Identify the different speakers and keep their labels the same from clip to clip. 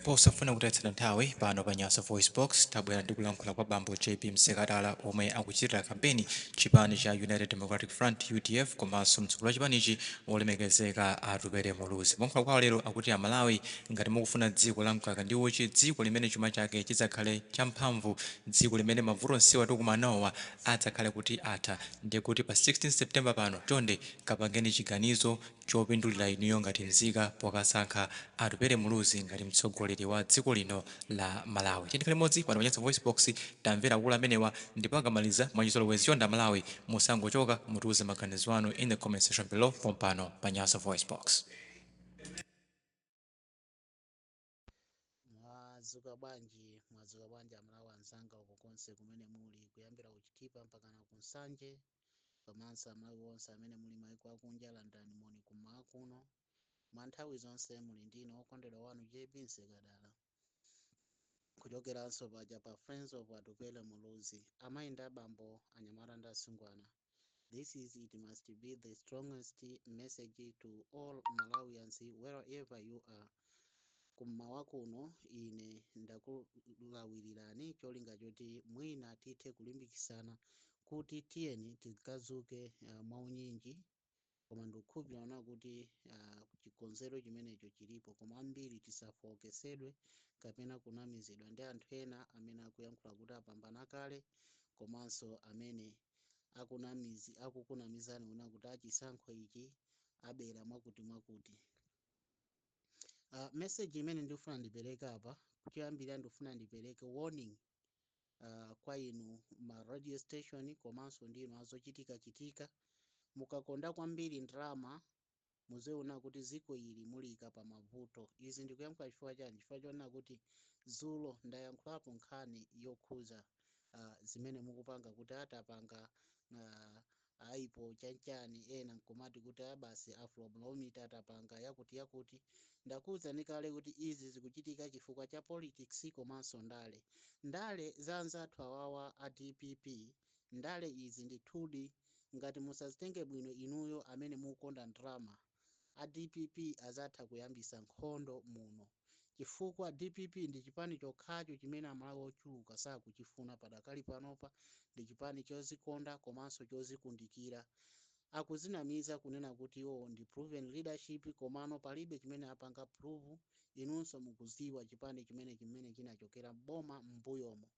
Speaker 1: Posafuna kutayitsana nthawi, pano pa Nyasa VoiceBox tabwera ndi kulankhula kwa bambo JB Msekadala omwe akuchitira kampeni chipani cha United Democratic Front, UDF, komanso mtsogoleri wa chipanichi, olemekezeka Atupele Muluzi. Kulankhula kwawo lero akuti Amalawi, ngati mukufuna dziko la mkaka ndi uchi, dziko limene chuma chake chidzakhale champhamvu, dziko limene mavuto onsewa tikumanawa adzakhale kuti atha, ndiye kuti pa 16 September pano, chonde kapangeni chiganizo chopindulira inuyo ngati nzika pokasankha Atupele Muluzi ngati mtsogoleri wa dziko lino la Malawi. Tiyeni tikhale limodzi pano pa Nyasa VoiceBox, tamvera akulu amenewa, ndipo akamaliza, mwachizolowezi, chonde Amalawi musangochoka, mutiuze maganizo anu in the comment section below pompano pa Nyasa VoiceBox.
Speaker 2: Mwadzuka bwanji, mwadzuka bwanji Amalawi anzanga uko konse kumene muli, kuyambira ku Chitipa mpakana ku Nsanje, komanso Amalawi onse amene muli maiko akunja, landirani moni kummawa kuno. Mwa nthawi zonse muli ndine wokondedwa wanu JB Msekadala, kuchokeranso paja pa Friends of Atupele Muluzi. Amayi ndi abambo, anyamata ndi asungwana, this is, it must be the strongest message to all Malawians wherever you are. Kummawa kuno ine ndakulawirirani cholinga choti mwina tithe kulimbikitsana kuti tiyeni tikazuke mwaunyinji, koma ndikukhulupirira kuti chikonzero chimenecho chilipo, koma ambiri tisafowokesedwe kapena kunamizidwa ndi anthu ena amene akuyankhula kuti apambana kale, komanso amene akukunamizani kuna kuti achisankho ichi abera mwakuti mwakuti. Message imene ndikufuna ndipereke apa, kuchiyambira ndikufuna ndipereke warning kwa inu ma radio station komanso ndi inu azochitika chitika. Mukakonda kwambiri ndalama, muziona kuti ziko ili mulika pa mavuto. Izi ndikuyankhula chifukwa chani? Chifukwa chonena kuti dzulo ndayankhulapo nkhani yokhuza zimene mukupanga kuti atapanga aipo chanchani, ena nkumati kuti abasi Afrobarometer atapanga yakuti yakuti. Ndakuwuzani kale kuti izi zikuchitika chifukwa cha politics komanso ndale, ndale za anzathu awawa a DPP. Ndale izi ndithudi ngati musazitenge bwino inuyo amene mukukonda ndalama, a DPP azatha kuyambisa nkhondo muno, chifukwa DPP ndi chipani chokhacho chimene Amalawi ochuluka sakuchifuna padakali panopa. Ndi chipani chozikonda komanso chozikundikira. Akuzinamiza kunena kuti iwo ndi proven leadership, komano palibe chimene apanga prove. Inunso mukuziwa chipani chimene chinachokera mboma m'mbuyomo.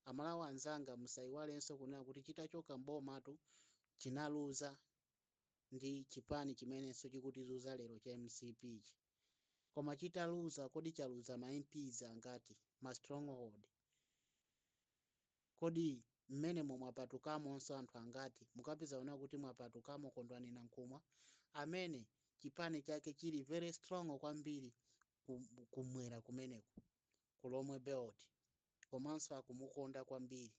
Speaker 2: Amalawi anzanga, musayiwalenso kunena kuti chitachoka mbomatu chinaluza ndi chipani chimenenso chikutizuza lero cha MCP chi. Koma chitaluza, kodi chaluza ma MPs angati, ma stronghold? Kodi mmene mwapatukamonso anthu angati? Mukapeza ona kuti mwapatukamo Kondwani Nankhumwa, amene chipani chake chili very strong kwambiri kumwera kumeneko, ku Lomwe Belt, komanso akumukonda kwambiri.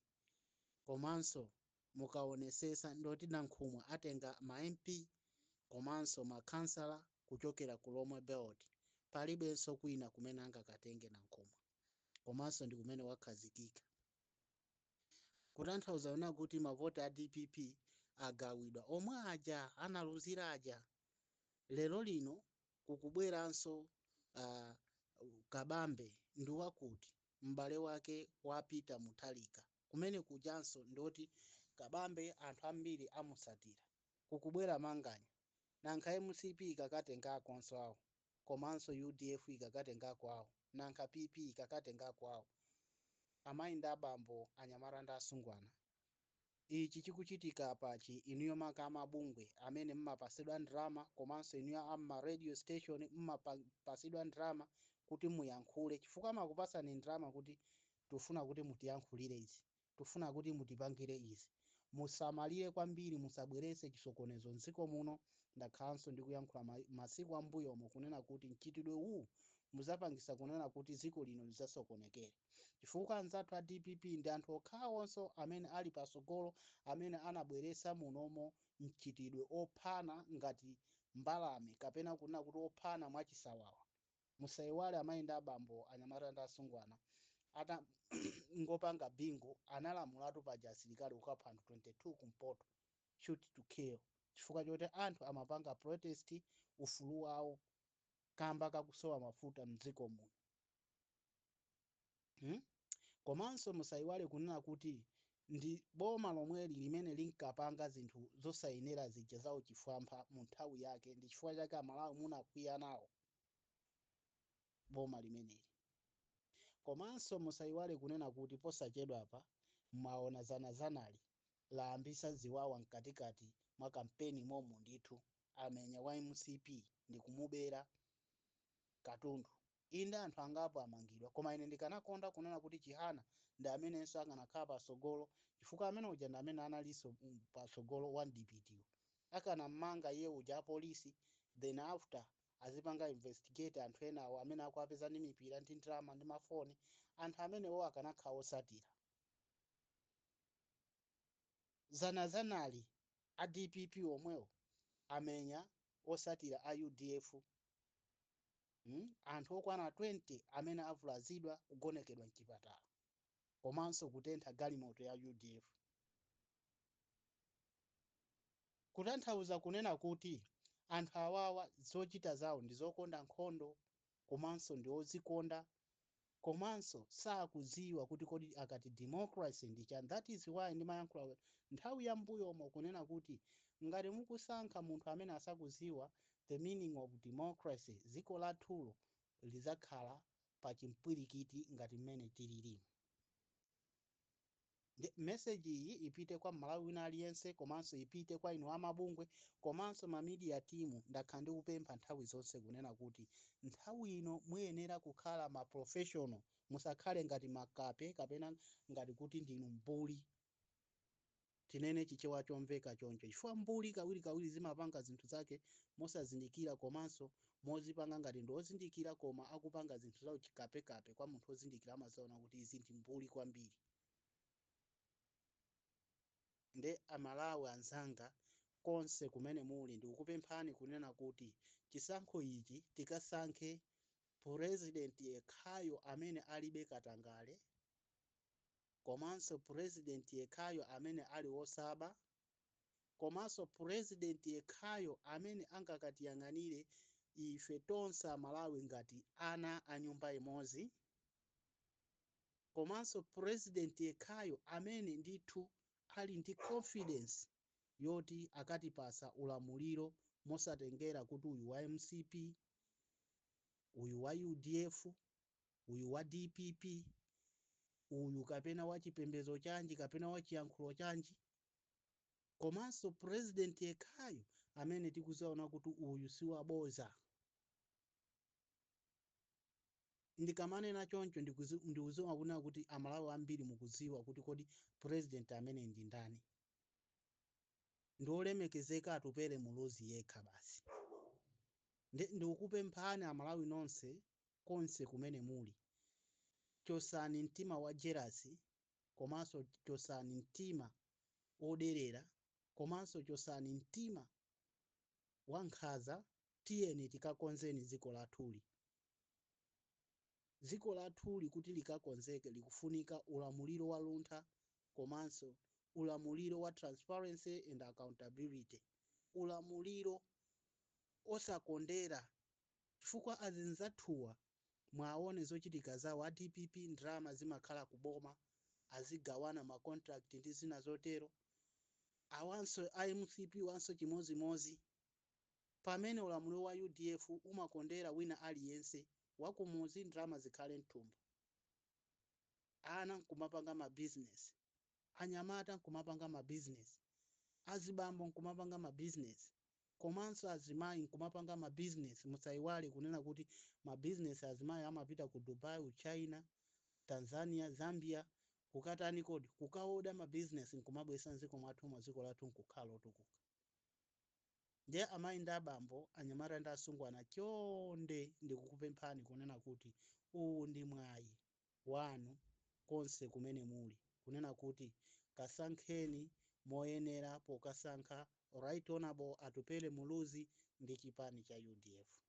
Speaker 2: Komanso mukaonesesa, ndoti Nankhumwa atenga ma MP komanso makhansala kuchokera ku Lomwe Belt. Palibenso kwina kumene angakatenge Nankhumwa, komanso ndi kumene wakhazikika, kutanthauza ona kuti mavoti a DPP agawidwa omwe aja analuzira aja. Lero lino kukubweranso Kabambe, ndi wakuti m'bale wake wa Peter Mutharika. Kumene kujanso ndoti Kabambe anthu ambiri amusatira. Kukubwera Manganya. Nankha MCP ikakatengakonso awo, komanso UDF ikakatengako awo, nankha PP ikakatengako awo? Amayi ndi abambo, anyamata ndi asungwana, ichi chikuchitika apachi, inuyo maka amabungwe amene mmapasidwa ndalama, komanso inuyo amma radio station mmapasidwa ndalama kuti muyankhule, chifukwa amakupasani ndalama kuti tufuna kuti mutiyankhulire izi, tufuna kuti mutipangire izi, musamalire kwambiri, musabweretse chisokonezo mdziko muno. Ndakhalanso ndikuyankhula masiku ambuyomo kunena kuti mchitidwe uwu muzapangisa kunena kuti dziko lino lizasokonekera, chifukwa anzathu a DPP ndi anthu okhawonso amene ali pasogolo amene anabweretsa munomo mchitidwe ophana ngati mbalame, kapena kunena kuti ophana mwachisawawa. Musayiwale, amayi ndi abambo, anyamata ndi asungwana, ata ngopanga Bingu analamulatu paja asilikali kukapha anthu 22 kumpoto, shoot to kill, chifukwa choti anthu amapanga protest ufulu wawo kamba kakusowa mafuta mdziko muno. Komanso musayiwale kunena kuti ndi boma lomweli limene linkapanga zinthu zosayenera zija za uchifwamba mu nthawi yake. Ndi chifukwa chake Amalawi munakwiya nawo boma limeneli. Komanso musayiwale kunena kuti posachedwapa mwaona zanazanali layambisa ziwawa mkatikati mwa kampeni momo ndithu. Amenya wa MCP ndi kumubera katundu. Inde, anthu angapo amangidwa, koma ine ndikanakonda kunena kuti Chihana ndi amenenso akanakhala pasogolo, chifukwa amene uja ndi amene analinso pasogolo wa DPT. Akanamanga iye uja apolisi, then after azipanga investigate anthu enawo amene akuapeza ndi mipira ndi ndalama ndi mafoni. Anthu amenewo akanakhala osatira. Zanazanali a DPP omwewo amenya osatira a UDF, Anthu okwana 20 amene avulazidwa, kugonekedwa mchipatala, komanso kutentha galimoto ya UDF. Kutanthauza kunena kuti anthu awawa zochita zawo ndi zokonda nkhondo, komanso ndi ozikonda, komanso sakudziwa kuti kodi akati democracy ndi chani. That is why ndimayankhula nthawi yambuyomo kunena kuti ngati mukusankha munthu amene asakudziwa the meaning of democracy, dziko lathulo lizakhala pa chimpwirikiti ngati mmene tililimu. Message iyi ipite kwa Malawi wina aliyense, komanso ipite kwa inu amabungwe komanso ma media team. Ndakhala ndikupempha nthawi zonse kunena kuti nthawi ino muyenera kukhala ma professional, musakhale ngati makape kapena ngati kuti ndinu mbuli. Tinene Chichewa chomveka choncho, chifukwa mbuli kawirikawiri zimapanga zinthu zake mosazindikira, komanso mozipanga ngati ndi ozindikira, koma akupanga zinthu zawo chikapekape. Kwa munthu ozindikira amaziona kuti izi ndi mbuli kwambiri. Nde Amalawi anzanga konse kumene muli, ndikukupemphani kunena kuti chisankho ichi tikasankhe president yekhayo amene alibe katangale, komanso president yekhayo amene ali wosaba, komanso president yekhayo amene angakatiyang'anire ife tonse Amalawi ngati ana a nyumba imodzi, komanso president yekhayo amene ndithu ali ndi confidence yoti akatipasa ulamuliro mosatengera kuti uyu wa MCP, uyu wa UDF, uyu wa DPP, uyu kapena wa chipembedzo chanji kapena wa chiyankhulo chanji, komanso president yekhayo amene tikuziona kuti uyu siwaboza. Ndikamanena choncho, ndikuziwa kunena kuti Amalawi ambiri mukuziwa kuti kodi president amene ndi ndani. Ndi olemekezeka Atupele Muluzi yekha basi. Ndikukupemphani Amalawi nonse konse kumene muli, chosani mtima wa jealousy, komanso chosani mtima oderera, komanso chosani mtima wa nkhanza. Tiyeni tikakonzeni dziko lathuli. Dziko lathuli kuti likakonzeke likufunika ulamuliro wa luntha, komanso ulamuliro wa transparency and accountability, ulamuliro osakondera, chifukwa azinzathuwa mwaone zochitika zawo. A DPP ndalama zimakhala kuboma, azigawana ma contract ndi zina zotero. Awanso a MCP wanso chimozimozi, pamene ulamuliro wa UDF umakondera wina aliyense wakumuzi, ndalama zikhale mthumba, ana nkumapanga ma business, anyamata nkumapanga ma business, azibambo nkumapanga ma business, komanso azimayi nkumapanga ma business. Musayiwale kunena kuti ma business azimayi amapita ku Dubai, ku China, Tanzania, Zambia, kukatani kodi? Kukaoda ma business nkumabwesa mdziko mwathu, mwa dziko lathu nkukhala lotukuka. Ndiye amayi ndi abambo, anyamata ndi asungwana, chonde ndikukupemphani kunena kuti uwu ndi mwayi wanu konse kumene muli, kunena kuti kasankheni moyenera pokasankha Right Honorable Atupele Muluzi ndi chipani cha UDF.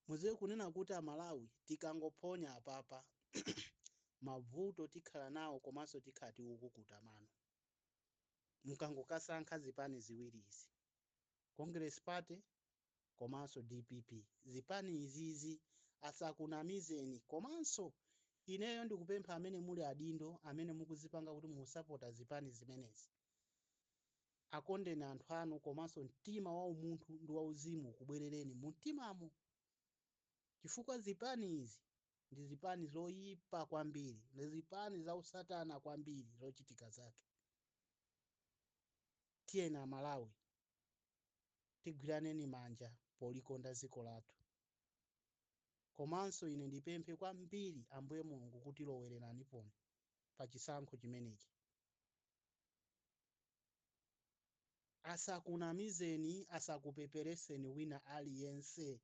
Speaker 2: Muziwe kunena kuti Amalawi tikangophonya apapa, mavuto tikhala nawo, komanso tikhala tikukukuta mano. Mukangokasankha zipani ziwiri izi, Congress Party komanso DPP, zipani izizi Asakunamizeni. Komanso ineyo ndikupempha amene muli adindo, amene mukuzipanga kuti musapota zipani zimenezi, akondeni anthu anu, komanso mtima wa umunthu ndi wauzimu ukubwerereni mu mtimamo, chifukwa zipani izi ndi zipani zoyipa kwambiri, ndi zipani za usatana kwambiri zochitika zake. Tiyeni Amalawi, tigwiraneni manja polikonda dziko lathu. Komanso ine ndipemphe kwambiri Ambuye Mulungu kuti lowererani pano pa chisankho chimenechi. Asakunamizeni, asakupepereseni wina aliyense.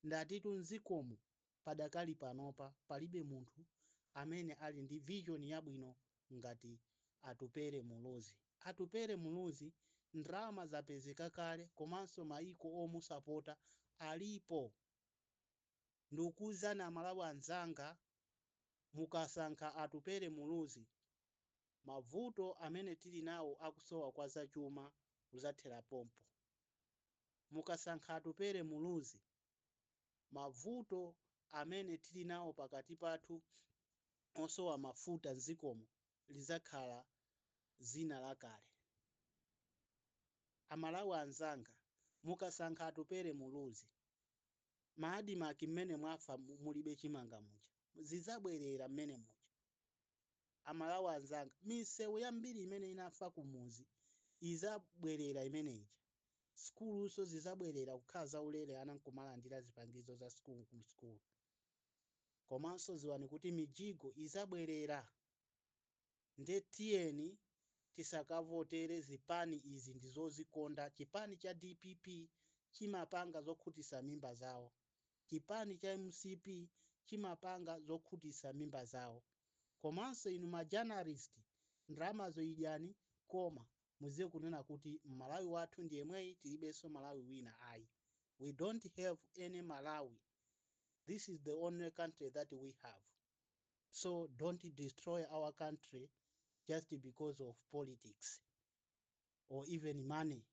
Speaker 2: Ndatitu mdzikomo padakali panopa palibe munthu amene ali ndi vision yabwino ngati Atupele Muluzi. Atupele Muluzi ndalama zapezeka kale, komanso maiko omusapota alipo. Ndikuwuzani Amalawi anzanga, mukasankha Atupele Muluzi, mavuto amene tili nawo akusowa kwa zachuma uzathera pompo. Mukasankha Atupele Muluzi, mavuto amene tili nawo pakati pathu osowa mafuta mdzikomo lizakhala zina lakale. Amalawi anzanga, mukasankha Atupele Muluzi, ma ADMARC mmene mwafa mulibe chimanga muja zizabwerera mmene muja. Amalawi anzanga, misewu yambiri imene inafa kumuzi izabwerera imene ija. Sukuluso zizabwerera kukhala zaulere, ana nkumalandira zipangizo za sukulu ku sukulu. Komanso ziwani kuti mijigo izabwerera. Nde tiyeni tisakavotere zipani izi, ndi zozikonda. Chipani cha DPP chimapanga zokhutisa mimba zawo, chipani cha MCP chimapanga zokhutisa mimba zawo. Komanso inu ma journalist, ndalamazo idyani, koma muziwe kunena kuti Malawi wathu ndi yemweyi, tilibenso Malawi wina ayi. We don't have any Malawi. This is the only country that we have, so don't destroy our country just because of politics or even money.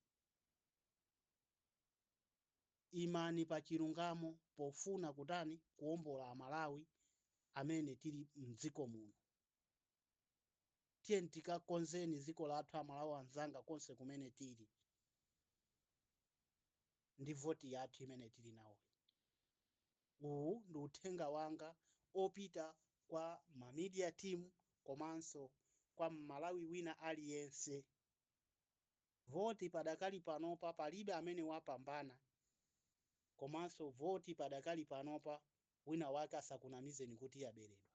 Speaker 2: Imani pa chilungamo pofuna kutani? Kuwombola Amalawi amene tili mdziko muno. Tiye tikakonzeni dziko lathu, Amalawi anzanga, konse kumene tili, ndi voti yathu imene tili nawo. Uwu ndi uthenga wanga opita kwa ma media team komanso kwa Mmalawi wina aliyense. Voti padakali panopa palibe amene wapambana, komanso voti padakali panopa wina wake asakunamizeni kuti yaberedwa.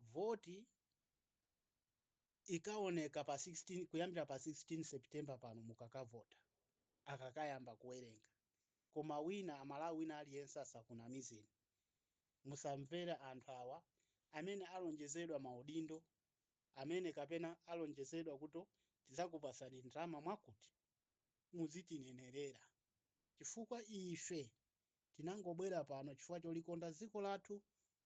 Speaker 2: Voti ikaoneka pa 16, kuyambira pa 16 September pano mukakavota, akakayamba kuwerenga. Koma wina, Amalawi wina aliyense asakunamizeni. Musamvere anthu awa amene alonjezedwa maudindo, amene kapena alonjezedwa kuti tidzakupasani ndalama mwakuti muzitinenerera, chifukwa ife tinangobwera pano chifukwa cholikonda dziko lathu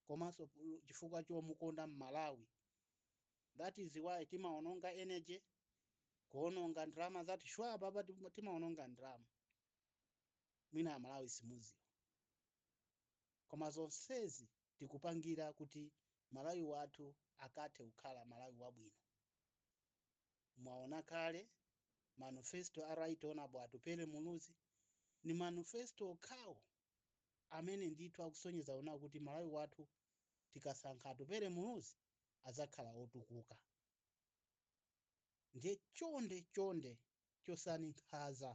Speaker 2: komanso chifukwa chomukonda Mmalawi. That is why timaononga energy, kuononga ndalama zathu. Shwa papa timaononga ndalama, mwina Amalawi simuziwa, koma zonsezi tikupangira kuti Malawi wathu akathe kukhala Malawi wabwino. Mwaona kale manifesto a Right Honorable Atupele Muluzi, ni manifesto okhawo amene ndithu akusonyeza ona kuti Malawi wathu tikasankha Atupele Muluzi azakhala otukuka. Ndiye chonde chonde, chosani nkhaza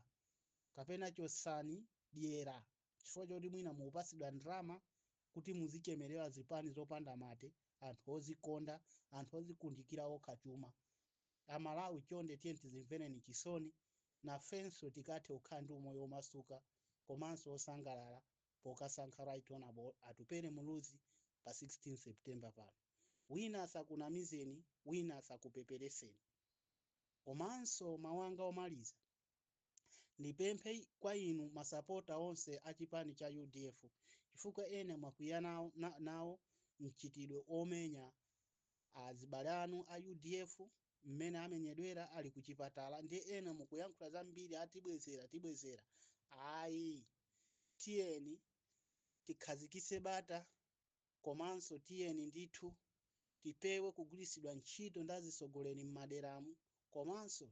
Speaker 2: kapena chosani dyera chifukwa choti mwina mukupasidwa ndalama kuti muzichemerera zipani zopanda mate, anthu ozikonda, anthu ozikundikira okha chuma. Amalawi, chonde tiye tizimvereni chisoni, nafenso tikathe kukhala ndi umoyo womasuka komanso osangalala pokasankha Right Honorable Atupele Muluzi pa 16 September pano. Wina asakunamizeni, wina asakupepereseni. Komanso mawanga omaliza, ndipemphe kwa inu masapota onse a chipani cha UDF, chifukwa ena mwakwiya nawo, nawo mchitidwe omenya azibale anu a UDF mmene amenyedwera ali kuchipatala, ndi ena mukuyankhula zambiri, atibwezera, tibwezera. Ayi, tiyeni. Tikhazikise bata, komanso tiyeni ndithu tipewe kugwiritsidwa ntchito ndi azisogoleri m'maderamu, komanso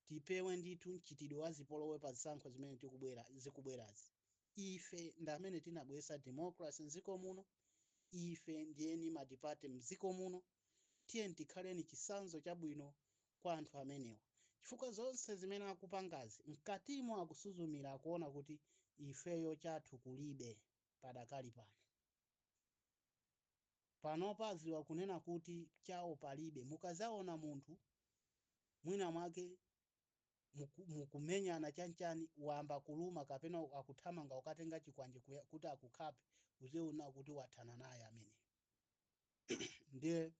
Speaker 2: tipewe ndithu mchitidwe wa zipolowe pa zisankho zimene zikubwerazi. Ife ndi amene tinabweretsa democracy mdziko muno. Ife ndiyeni multiparty mdziko muno. Tiyeni tikhaleni chitsanzo chabwino kwa anthu amenewa, chifukwa zonse zimene akupangazi, mkatimo akusuzumira, akuona kuti ifeyo chathu kulibe padakali pano. Panopa aziwa kunena kuti chawo palibe. Mukazaona munthu mwina mwake mukumenyana chanchani, wamba kuluma kapena akuthamanga ukatenga chikwanje kuti akukhape, uziona kuti wathana naye amene. Ndiye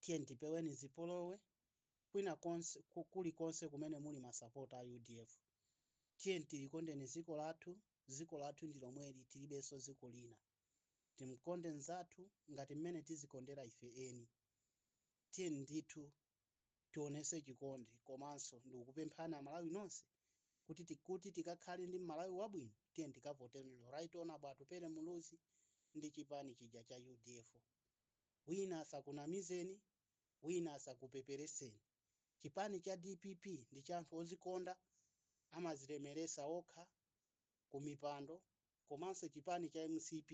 Speaker 2: tiye tipeweni zipolowe kwina konse, kulikonse kumene muli masapota a UDF. Tiye tilikondeni dziko lathu. Dziko lathu ndi lomweli, tilibenso dziko lina. Timkonde nzathu ngati mmene tizikondera ife eni. Tiye ndithu tionese chikondi. Komanso ndikukupemphani Amalawi nonse kuti kuti tikakhale ndi Malawi wabwino, tiye tikavotere Right Honorable Atupele Muluzi ndi chipani chija cha UDF. Wina asakunamizeni, wina asakupepereseni. Chipani cha DPP ndi cha anthu ozikonda, amazilemeresa okha kumipando, komanso chipani cha MCP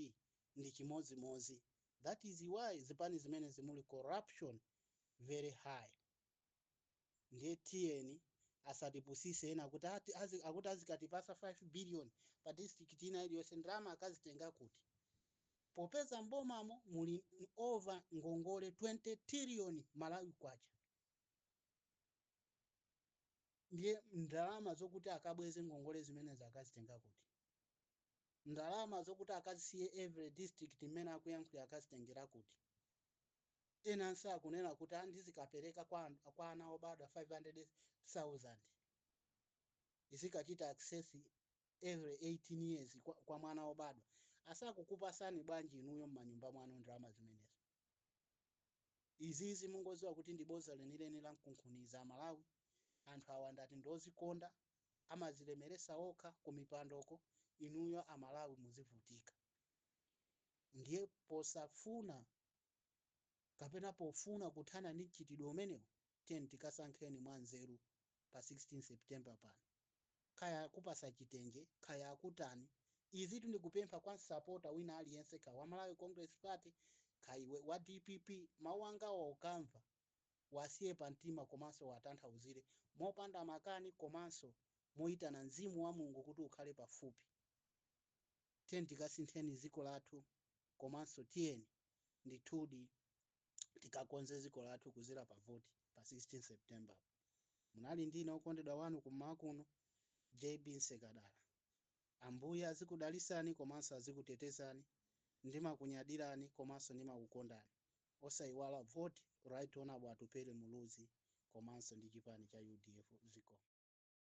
Speaker 2: ndi chimodzimodzi. That is why zipani zimene zimuli corruption very high. Ndiye tiyeni asatipusise ena kuti akuti azikatipasa 5 billion pa district ina iliyonse. Ndalama akazitenga kuti, popeza mbomamo muli over ngongole 20 trillion Malawi kwacha? Ndiye ndalama zokuti akabweze ngongole zimene akazitenga kuti? Ndalama zokuti akazisiye every district mmene akuyankhula akazitengera kuti? Enanso akunena kuti andizikapereka kwa ana obadwa 500,000, izikachita access every 18 years kwa mwana obadwa. Asakukupasani bwanji inuyo m'manyumba mwanu ndalama zimenezo? Izizi mungoziwa kuti ndi boza lenileni la mkunkhuniza. Amalawi, anthu awa ndati ndozikonda, amazilemeresa okha kumipandoko, inuyo Amalawi muzivutika. Ndiye posafuna kapena pofuna kuthana ndi mchitidwe umenewu, tiyeni tikasankheni mwa nzeru pa 16 September pano. Kaya akupasa chitenje, kaya akutani, izitu ndikupempha kwa sapota wina aliyense, ka wa Malawi Congress Party, kaiwe wa DPP, mawu angawa ukamva wasiye pamtima, komanso watanthauzire mopanda makani, komanso moyitana mzimu wa Mulungu kuti ukhale pafupi. Tiyeni tikasintheni dziko lathu, komanso tiyeni ndithudi tikakonze dziko lathu kuzera pa voti pa 16 September. Munali ndine okondedwa wanu kummawa kuno, JB Nsekadala. Ambuye azikudalisani komanso azikutetezani. Ndimakunyadirani komanso ndimakukondani. Osayiwala, vote Right Honorable Atupele Muluzi komanso ndi chipani cha UDF. Ziko.